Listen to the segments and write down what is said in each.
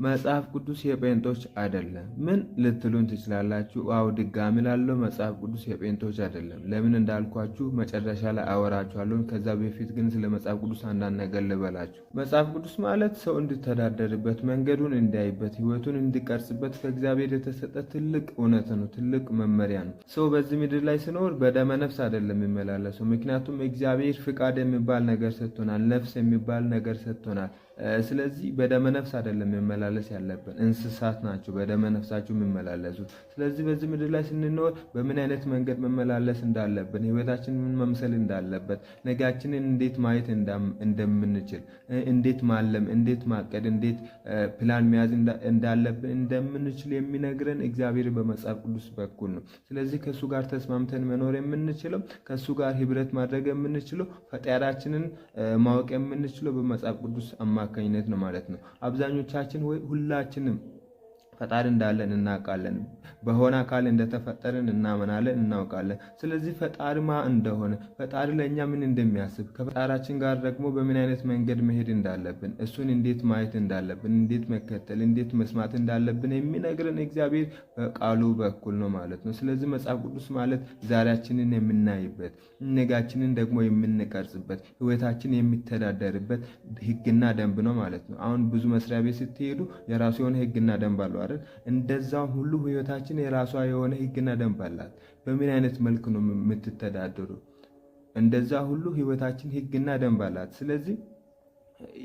መጽሐፍ ቅዱስ የጴንጦች አይደለም። ምን ልትሉን ትችላላችሁ? አዎ ድጋሚ ላለው መጽሐፍ ቅዱስ የጴንጦች አይደለም። ለምን እንዳልኳችሁ መጨረሻ ላይ አወራችኋለሁ። ከዛ በፊት ግን ስለ መጽሐፍ ቅዱስ አንዳንድ ነገር ልበላችሁ። መጽሐፍ ቅዱስ ማለት ሰው እንዲተዳደርበት፣ መንገዱን እንዲያይበት፣ ሕይወቱን እንዲቀርጽበት ከእግዚአብሔር የተሰጠ ትልቅ እውነት ነው፣ ትልቅ መመሪያ ነው። ሰው በዚህ ምድር ላይ ሲኖር በደመ ነፍስ አይደለም የሚመላለሰው። ምክንያቱም እግዚአብሔር ፍቃድ የሚባል ነገር ሰጥቶናል፣ ነፍስ የሚባል ነገር ሰጥቶናል። ስለዚህ በደመ ነፍስ አይደለም መመላለስ ያለብን። እንስሳት ናቸው በደመ ነፍሳቸው የሚመላለሱት። ስለዚህ በዚህ ምድር ላይ ስንኖር በምን አይነት መንገድ መመላለስ እንዳለብን፣ ህይወታችን ምን መምሰል እንዳለበት፣ ነጋችንን እንዴት ማየት እንደምንችል፣ እንዴት ማለም፣ እንዴት ማቀድ፣ እንዴት ፕላን መያዝ እንዳለብን እንደምንችል የሚነግረን እግዚአብሔር በመጽሐፍ ቅዱስ በኩል ነው። ስለዚህ ከእሱ ጋር ተስማምተን መኖር የምንችለው፣ ከእሱ ጋር ህብረት ማድረግ የምንችለው፣ ፈጣሪያችንን ማወቅ የምንችለው በመጽሐፍ ቅዱስ አማካኝነት ነው ማለት ነው። አብዛኞቻችን ወይ ሁላችንም ፈጣሪ እንዳለን እናውቃለን። በሆነ አካል እንደተፈጠርን እናመናለን፣ እናውቃለን። ስለዚህ ፈጣሪ ማ እንደሆነ፣ ፈጣሪ ለእኛ ምን እንደሚያስብ፣ ከፈጣሪያችን ጋር ደግሞ በምን አይነት መንገድ መሄድ እንዳለብን፣ እሱን እንዴት ማየት እንዳለብን፣ እንዴት መከተል፣ እንዴት መስማት እንዳለብን የሚነግረን እግዚአብሔር በቃሉ በኩል ነው ማለት ነው። ስለዚህ መጽሐፍ ቅዱስ ማለት ዛሬያችንን የምናይበት፣ ነጋችንን ደግሞ የምንቀርጽበት፣ ህይወታችን የሚተዳደርበት ህግና ደንብ ነው ማለት ነው። አሁን ብዙ መስሪያ ቤት ስትሄዱ የራሱ የሆነ ህግና ደንብ አለው አይደል? እንደዛም ሁሉ ህይወታችን የራሷ የሆነ ህግና ደንብ አላት። በምን አይነት መልክ ነው የምትተዳደሩ? እንደዛ ሁሉ ህይወታችን ህግና ደንብ አላት። ስለዚህ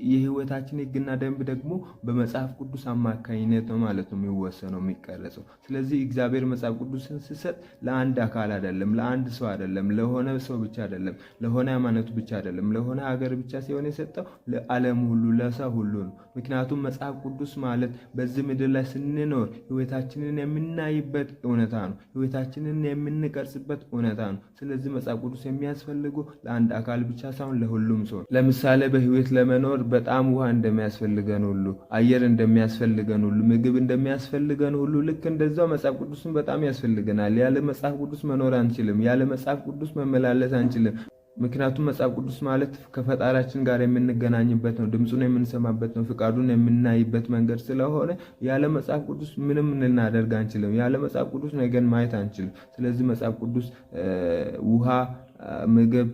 የህይወታችን ህግና ደንብ ደግሞ በመጽሐፍ ቅዱስ አማካኝነት ነው ማለት ነው የሚወሰነው፣ የሚቀረጸው። ስለዚህ እግዚአብሔር መጽሐፍ ቅዱስን ሲሰጥ ለአንድ አካል አይደለም፣ ለአንድ ሰው አይደለም፣ ለሆነ ሰው ብቻ አይደለም፣ ለሆነ ሃይማኖት ብቻ አይደለም፣ ለሆነ ሀገር ብቻ ሲሆን የሰጠው ለዓለም ሁሉ፣ ለሰው ሁሉ ነው። ምክንያቱም መጽሐፍ ቅዱስ ማለት በዚህ ምድር ላይ ስንኖር ህይወታችንን የምናይበት እውነታ ነው። ህይወታችንን የምንቀርጽበት እውነታ ነው። ስለዚህ መጽሐፍ ቅዱስ የሚያስፈልገው ለአንድ አካል ብቻ ሳይሆን ለሁሉም ሰው። ለምሳሌ በህይወት ለመኖር በጣም ውሃ እንደሚያስፈልገን ሁሉ፣ አየር እንደሚያስፈልገን ሁሉ፣ ምግብ እንደሚያስፈልገን ሁሉ ልክ እንደዛው መጽሐፍ ቅዱስን በጣም ያስፈልገናል። ያለ መጽሐፍ ቅዱስ መኖር አንችልም። ያለ መጽሐፍ ቅዱስ መመላለስ አንችልም። ምክንያቱም መጽሐፍ ቅዱስ ማለት ከፈጣሪያችን ጋር የምንገናኝበት ነው፣ ድምፁን የምንሰማበት ነው፣ ፍቃዱን የምናይበት መንገድ ስለሆነ ያለ መጽሐፍ ቅዱስ ምንም ልናደርግ አንችልም። ያለ መጽሐፍ ቅዱስ ነገን ማየት አንችልም። ስለዚህ መጽሐፍ ቅዱስ ውሃ፣ ምግብ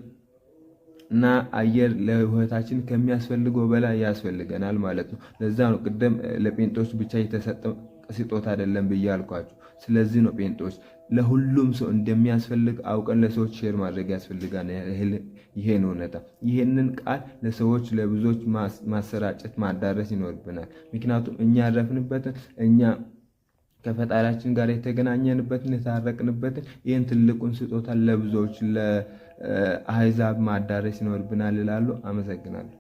እና አየር ለህይወታችን ከሚያስፈልገው በላይ ያስፈልገናል ማለት ነው። ለዛ ነው ቅደም ለጴንጤዎች ብቻ የተሰጠ ስጦታ አይደለም ብዬ አልኳችሁ። ስለዚህ ነው ጴንጤዎች ለሁሉም ሰው እንደሚያስፈልግ አውቀን ለሰዎች share ማድረግ ያስፈልጋል። ይሄን እውነታ፣ ይሄንን ቃል ለሰዎች ለብዙዎች ማሰራጨት ማዳረስ ይኖርብናል። ምክንያቱም እኛ ያረፍንበትን፣ እኛ ከፈጣሪያችን ጋር የተገናኘንበትን፣ የታረቅንበትን ይህን ትልቁን ስጦታ ለብዙዎች ለአህዛብ ማዳረስ ይኖርብናል እላለሁ። አመሰግናለሁ።